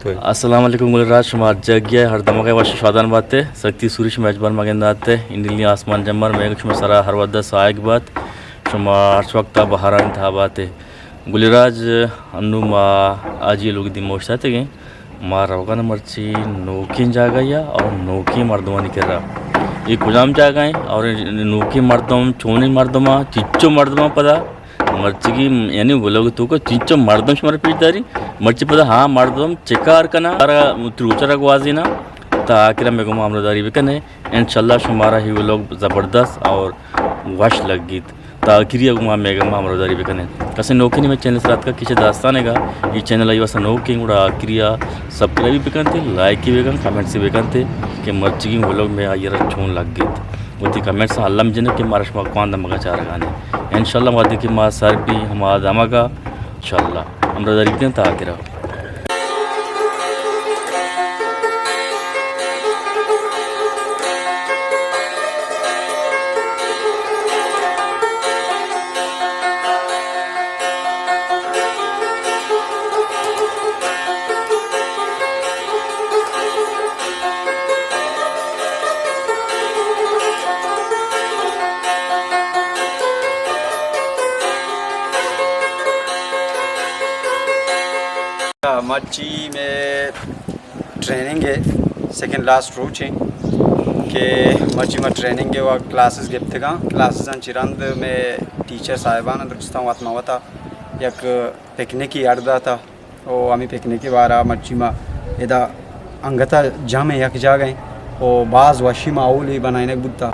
السلام علیکم گل راج، شما ہر جاگہ ءَ ہر دمگ ءَ وش شادان بات ئے۔ سکتی سوری شما اجبار مگن دات ئے۔ انڈلی آسمان جمر میگ شما سرا ہر ودا سائگ بات۔ شما ہر وقت بہارانی تہا بات ئے۔ گل راج، انو ما آجی لوگ دی موشتاتگیں۔ ما روگان مرچی نوکیں جاگہ یا اور نوکیں مردمانی کرا۔ یہ کجام جاگہ ہیں اور نوکیں مردم، چونیں مردم، چچو مردم پدا مرچی کی، یعنی ولوگ تو کو چچو مردم شمار پیش داری۔ مرچی پدا ہاں مردم چکار کنا، تروچرا گوازینا، تا آخر میں گم ہمراہ داری بکنے۔ انشاءاللہ شمارا ہی ولوگ زبردست اور وش لگیت۔ تا آخری ءَ گوں ما میگا ما ہمراہ داری بکنیں۔ کسے نوکیں مئے چینل سرا اتکا کسے داستانے گا، یہ چینل آئی واسطہ نوکیں گڑا آخری ءَ سبسکرائب بکن تے، لائک بکن، کمنٹس بکن تے کہ مرچیگیں ولوگ مئے آئی را چون لگیت۔ وتی کمنٹس الم جنک کہ مارا شما کوان دمگا چارگانے۔ انشاءاللہ وہدے کہ ما سر بی ہما دمگا انشاءاللہ ہمراہ داری بکن تا آخرا۔ مرچی مئے ٹریننگ ءِ سیکنڈ لاسٹ روچ ایں کہ مرچی ما ٹریننگ ءِ و کلاسز گپتگاں۔ کلاسزاں چہ رند مئے ٹیچر صاحبان درستاں وت ما وتا یک پکنکی اڈ داتا۔ او ہمے پکنک ءِ بارا مرچی ما ادا انگتا جم ایں یک جاگہ ایں۔ او باز وشی ماحولے بنائینگ بوتا۔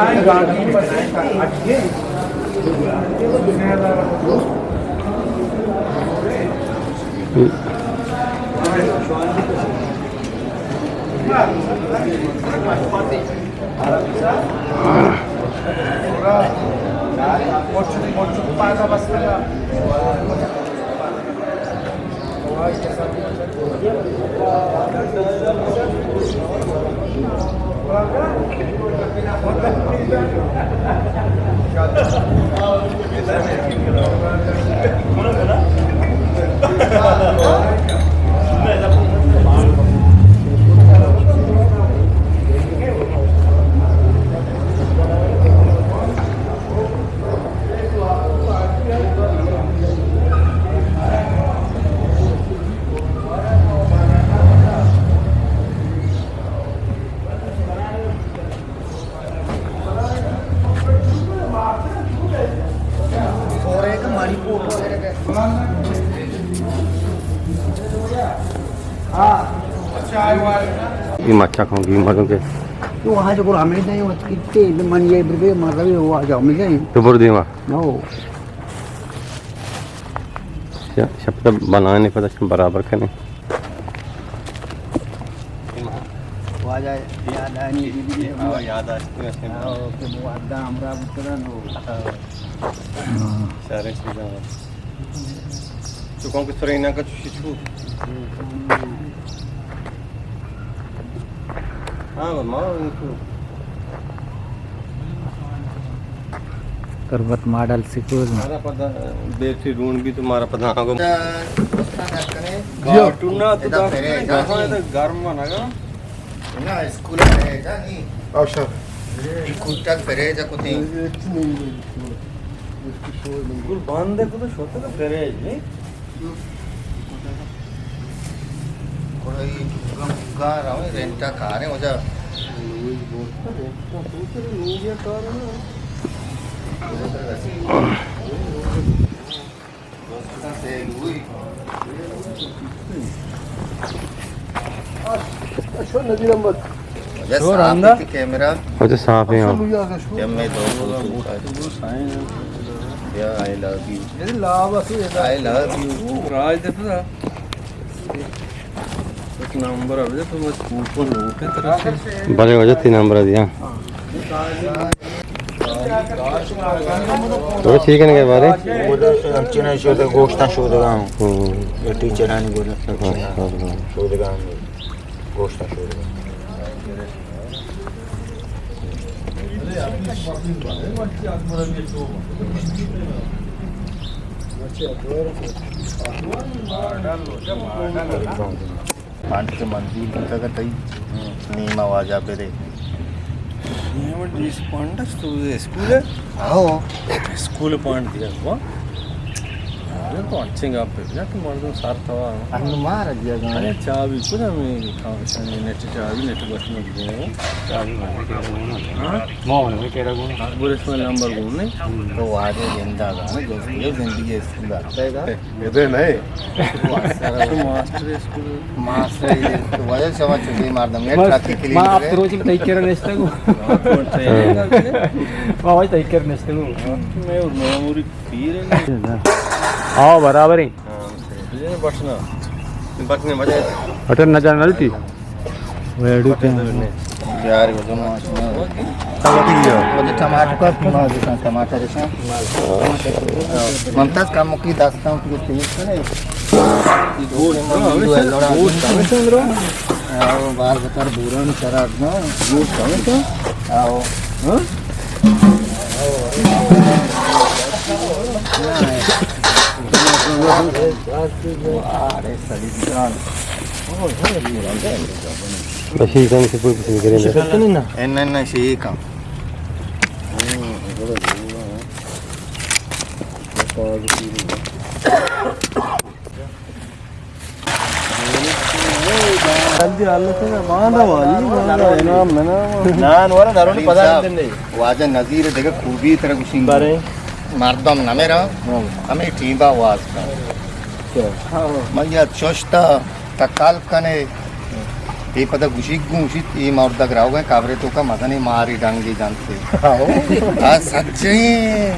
یہ مچھا کھاؤں گی، ماروں کے۔ تو وہاں جو ہمیں نہیں، وہ کتنے من یہ بردے، مر رہے ہو، آ جاؤ، مل جائیں۔ تو بر دیما۔ نو۔ ش-، شپ تک بنانے پتہ شم برابر کریں۔ واجہ یاد آنی بی بی۔ ہاں، یاد آتی ہے۔ ہاں، کہ مو ادا ہمراہ بوتگا نو۔ ہاں۔ سارے چیزاں۔ تو کون کے ترے نہ کچھ شو۔ ہاں، ما انکو۔ تربت ماڈل سکول۔ مارا پدا بیٹری ڈھونڈ بھی تو مارا پدا آگو۔ ٹونا تو ادا گرم نہ گا۔ نا، اسکول ہے جانی۔ اچھا۔ اسکول تک فریج ہے کتی۔ اسکول بند ہے کتی، شوتا تو فریج نہیں۔ گڑا یہ گم گار ہمیں رینٹا کاریں وجہ۔ وجہ شور صاف اندر۔ ہے کہ کیمرہ۔ وجہ صاف ہے، ہاں۔ یا میں دو یا I love you۔ I love you۔ راج دیتا تھا۔ ایک نمبر ابھی تو بس اوپر لوٹ ہے طرف سے۔ بلے وجہ تین نمبر دیا۔ تو ٹھیک ہے نا کے بارے؟ ہم چنان شودہ گوشتاں شودگاں۔ ہوں۔ یہ ٹیچرانی گوشتاں۔ ہاں، ہاں، ہاں۔ شودگاں۔ گوشتاں شودگاں۔ پانٹ کہ منظور بوتگ ءَ تئی نیما واجہ بدے۔ نیما ڈیس پانڈ است تو اسکول ہے؟ ہاں۔ اسکول پانڈ دیا ہوا۔ تو انچیں گپ پہ بیا کہ مردم سر توا۔ انو مار دیا گا۔ ارے چابی کجا میں کھاوشانی نیٹ چابی نیٹ بس میں دے۔ چابی مارے کے گونا۔ ہاں۔ ما ہونے کے گونا۔ ہاں، بولے اس میں نمبر گون نہیں۔ تو واجہ زندہ گا، جو یہ زندگی ہے، اس کو گا۔ اے، اے دے نہیں۔ تو ماسٹر اسکول۔ ماسٹر اسکول۔ واجہ شما چوبی مردم، یہ ما، ٹرافک کلین ما آپ ہے۔ روچ تئی کرا نشتگو۔ ما واجہ تئی کرا نشتگو۔ میں اور میموری پیر ہے۔ آؤ، برابر ہیں۔ ہاں، بٹنا۔ بٹنے مزے۔ بٹن نہ جان نلتی۔ ویڈیو کیا؟ یار، وہ تو ماشاءاللہ۔ وہ تو ٹماٹر کا، ٹماٹر کا۔ ممتاز کا مکی داستان کی تیز کرے۔ گوشت، ہاں، ہمیشہ گوشت، ہمیشہ اندر۔ آؤ، بار بتر بوران چراغ نا۔ گوشت، ہمیشہ۔ آؤ۔ ہاں؟ ارے سلیم جان۔ بشیر جان سے کوئی پسند کریں گے۔ اے نہ، نہ، شیء کم۔ جلدی حالت ہے، باندا والی، باندا انعام منعام۔ نان ورا درونی پدا دن دے۔ واجہ نذیر دگہ خوبی ترا گوشیں۔ بارے۔ مردم نمیرا، ہاں۔ ہمیں ٹیمبا واز کن۔ اچھا۔ من یا چشتا تکال کنے، اے پدا گوشی گوشی، اے مردگ راوگا قبر تو کا مزنی ماری ڈنگی جانتے۔ ہاں۔ آ سچیں۔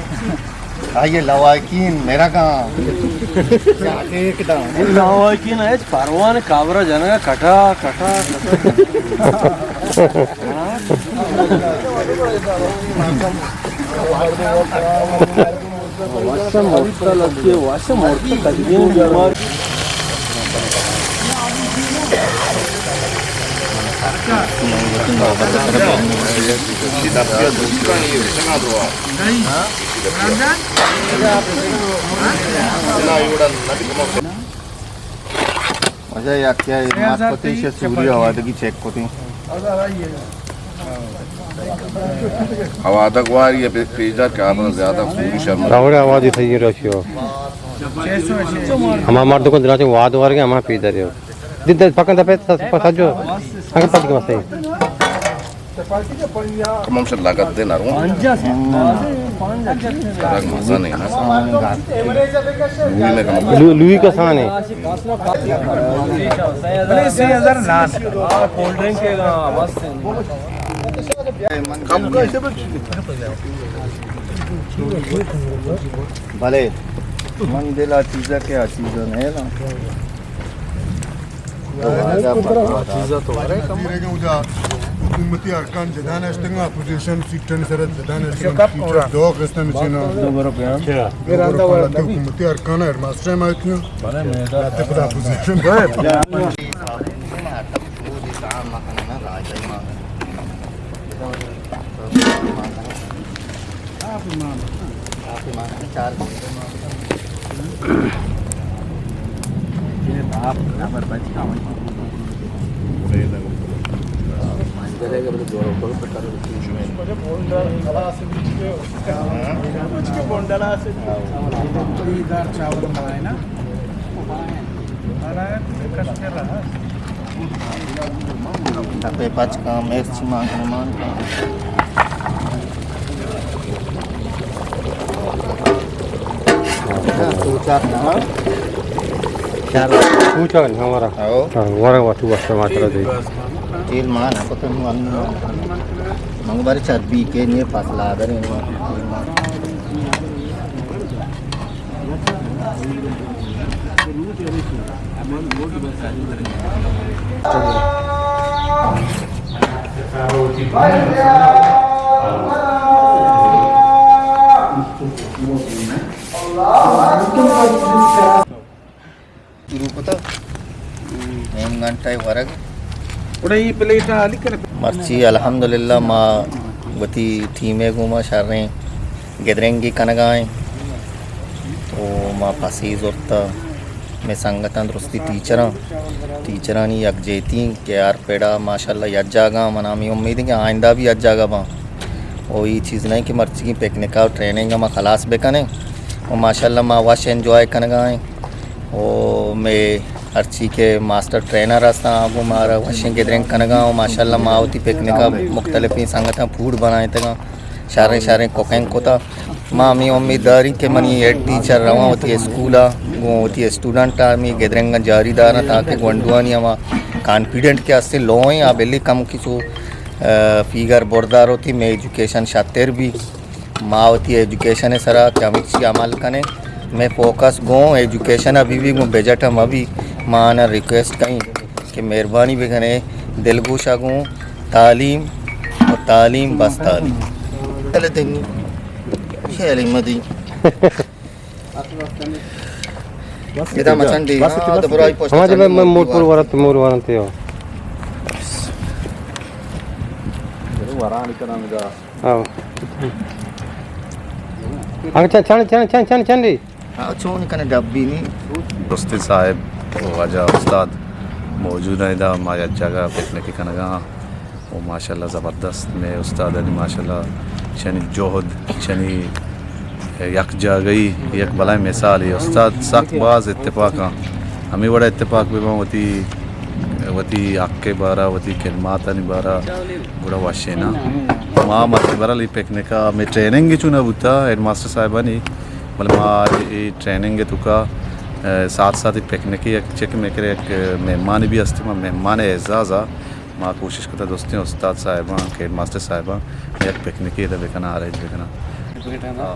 آئیے لواحقین میرا گاں۔ لواحقین ہے، پروان کابرا جنگا کٹا، کٹا، کٹا۔ واسطہ مورتا لگے، واسطہ مورتا تدبیر بیمار۔ واجہ یا کیا اے مات پتیش سوری آوادگی چیک کتی۔ آوادگ واری پہ-، پیجار کہ آپ زیادہ خوری شرم۔ راوڑے آوادی صحیح راشیو۔ ہما مرد کو دراتے واد وار گئے، ہما پیدر یو۔ دید پکن دپے سجو۔ اگر پک کے واسطے۔ تمام شد لاگت دے نہ رو۔ سرگ مزہ نہیں نا۔ لو-، لوئی کسان ہے۔ بلے، من دل آ چیزا کہ آ چیزا نہیں نا۔ چیزا تو۔ حکومتی ارکان جدا نشتگاں، اپوزیشن سیٹانی سر جدا نشتگاں، ٹیچر دو قسم چینا۔ دو برو پہ ہم۔ دو برو پہ ہم۔ حکومتی ارکان ہیڈ ماسٹر ہم آئیتیاں۔ بلے، میں تو خدا اپوزیشن۔ دپے پچ کن، مرچی مان کن، مان کن۔ سوچا نہ۔ چار۔ سوچا نہ ہمارا۔ آؤ۔ ہاں، ورا وا تو بس ٹماٹر دے۔ تیل مان کو تو من۔ من بارے چربی کے لیے فاصلہ آ رہے ہیں۔ شروع کتا۔ نیم گھنٹہ ورگ۔ گڑا اے پلیٹ ءَ حالی کن۔ مرچی الحمدللہ ما وتی ٹیم ءِ گوما شریں گدرینگے کنگا ایں۔ تو ما پسی زرتا۔ مئے سنگتاں درستی ٹیچراں، ٹیچرانی یکجہتی کہ ہر پڑا ماشاءاللہ یک جاگہ، من ہمے امید کہ آئندہ بھی یک جاگہ باں۔ او اے چیز نہیں کہ مرچی پکنک ءُ ٹریننگ ما خلاص بکنیں۔ او ماشاءاللہ ما وش انجوائے کنگا ایں۔ او مئے ہرچی کہ ماسٹر ٹرینر ہستاں، آ گوں مارا وشیں گیدرنگ کنگا۔ او ماشاءاللہ ما وتی پکنک ءَ مختلفیں سنگتاں فوڈ بنائینتگاں، شریں شریں کوکنگ کتا۔ ما ہمے امید داریں کہ منی ہیڈ ٹیچر رواں وتی اسکول ءَ گوں وتی اسٹوڈنٹ ءَ ہمے گیدرنگ ءَ جاری داراں، تاکہ گونڈوانی ہما کانفیڈنٹ کہ ہستیں لو ایں، آ بلے کم کسو، آ، فیگر بردار ہوتی، مئے ایجوکیشن شتر بی۔ ما وتی ایجوکیشن ءِ سرا چمیچی عمل کنیں۔ مئے فوکس گوں ایجوکیشن ءَ بہ بی، گوں بجٹ ءَ مہ بی۔ ما آناں ریکویسٹ کنیں کہ مہربانی بکنے، دلگوش ءَ گوں تعلیم و تعلیم بس تعلیم۔ چلے دیں، شیلے مدی۔ ادا مچنڈی، بس ہاں، بس دبرائی پشت ہما جب چنڈی میں مور موتی پر وار۔ ورت، مور ورنتے ہو۔ ورانی کنم ادا۔ ہاں۔ ہاں، چن، چن، چن، چن، چن، چن دی۔ ہاں، چون کنے ڈبی نی۔ دوستی صاحب، واجہ استاد موجود ہیں ادا، ما یک جگہ پکنک کنگا۔ و ماشاءاللہ زبردست مئے استادانی ماشاءاللہ چنی جہد، چنی یک جاگہی، یک بلائیں مثالے۔ استاد سک باز اتفاقاں، ہمے وڑا اتفاق بہ باں وتی، وتی حق ءِ بارا، وتی کلماتانی بارا، گڑا وشیں نا۔ ما مرچی برحال اے پکنک ءَ مئے ٹریننگ چو نہ بوتا ہیڈ ماسٹر صاحبانی، بلے ما اے ٹریننگ ءِ توکا، اے، ساتھ ساتھ اے پکنک ءَ یک چک مئے کرے یک مہمانے بھی ہستی، ما مہمان اعزاز ءَ ما کوشش کتا دوستیں استاد صاحباں، ہیڈ ماسٹر صاحباں، یک پکنکے ادا بکناں، ارینج بکناں۔ ہاں۔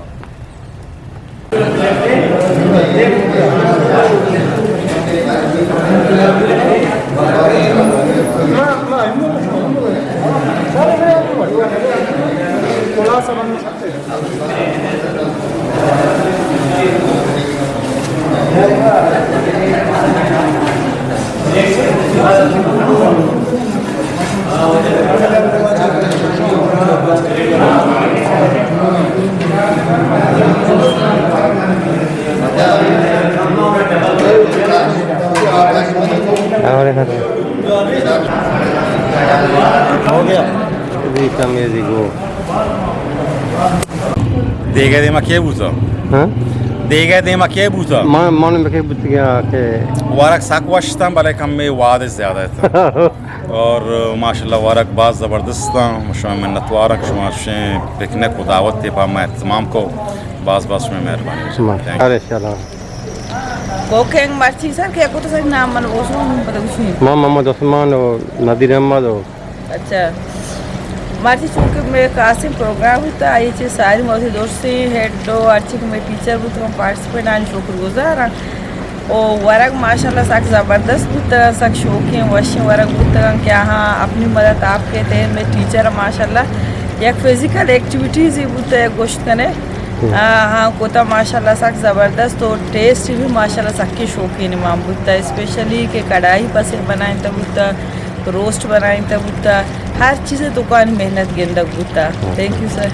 ہو گیا۔ جی، کم ایزی گو۔ دیگہ دیما کے بوتا؟ ہاں؟ دیگہ دیما کے بوتا؟ ما، من بکے بوت گیا کہ ورگ سک وشتاں، بلے کم میں واد زیادہ تھا۔ اور ماشاءاللہ ورگ باز زبردست تھا۔ شما منتوار کہ شما شیں پکنک و دعوت تے پا ما اہتمام کو۔ باز باز شما مہربانی۔ ما، Thank you۔ ارے سلام۔ کوکنگ مرچی سر کہ کو تو سر نام من بوسو پتہ کچھ نہیں۔ ما محمد عثمان و نذیر احمد و اچھا۔ مرچی چونکہ مئے خاصیں پروگرام بوتا، آئی چہ ساری ما وتی درستیں ہیڈ و ہرچی کہ مئے ٹیچر بوتگاں، پارٹیسپینٹانی شکر گزاراں۔ او ورگ ماشاءاللہ سک زبردست بوتگاں، سک شوقیں وشیں ورگ بوتگاں کہ آہاں اپنی مدد آپ کیت۔ مئے ٹیچر ماشاءاللہ یک فزیکل ایکٹیویٹیزے بوتا، یک گوشت کنے۔ ہم۔ آہاں کتا ماشاءاللہ سک زبردست و ٹیسٹ بھی ماشاءاللہ سکیں شوقیں مان بوتا، اسپیشلی کہ کڑاہی پسے بنائینتا بوتا۔ روسٹ بنائینتگ بوتا، ہر چیز ءِ توکا محنت گندگ بوتا۔ تھینک یو سر۔